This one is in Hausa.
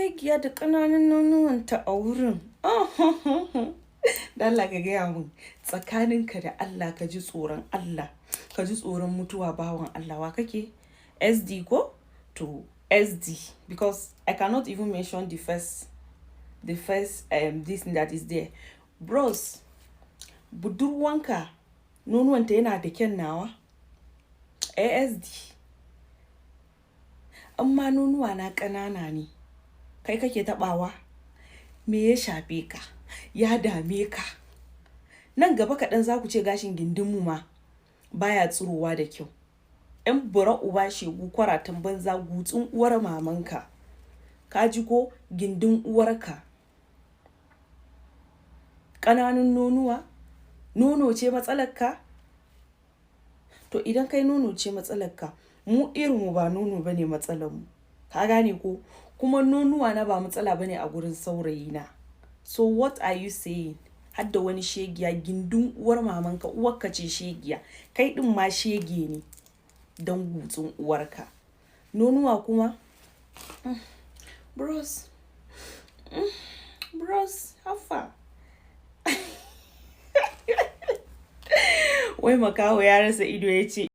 Shegiya da ƙananan nonuwanta a wurin. Da Allah ka gaya mun, tsakaninka da Allah, ka ji tsoron Allah, ka ji tsoron mutuwa, bawan Allah. Wa kake? SD ko? To SD, because I cannot even mention the first this thing that is there. Bros, budurwanka nonuwanta yana da kyan nawa? ASD. Amma nonuwa na ƙanana ne, kai kake taɓawa? Me ya shafe ka? Ya dame ka? Nan gaba kaɗan za ku ce gashin gindinmu ma baya tsirowa da kyau. ‘Yan bura uba, shegu, kwaratan banza, gutsun uwar mamanka. Ka ji ko? Gindin uwarka. Ƙananun nonuwa? Nono ce matsalarka? To idan kai nono ce matsalarka, mu irinmu ba nono bane matsalarmu. Ka gane ko? Kuma nonuwa na ba matsala bane a gurin saurayina. So what are you saying? Hadda wani shegiya, gindin uwar mamanka, uwarka ce shegiya. Kai ɗin ma shege ne don gutsun uwarka. Nonuwa kuma? Bros, bros, how far? Wai makaho ya rasa ido ya ce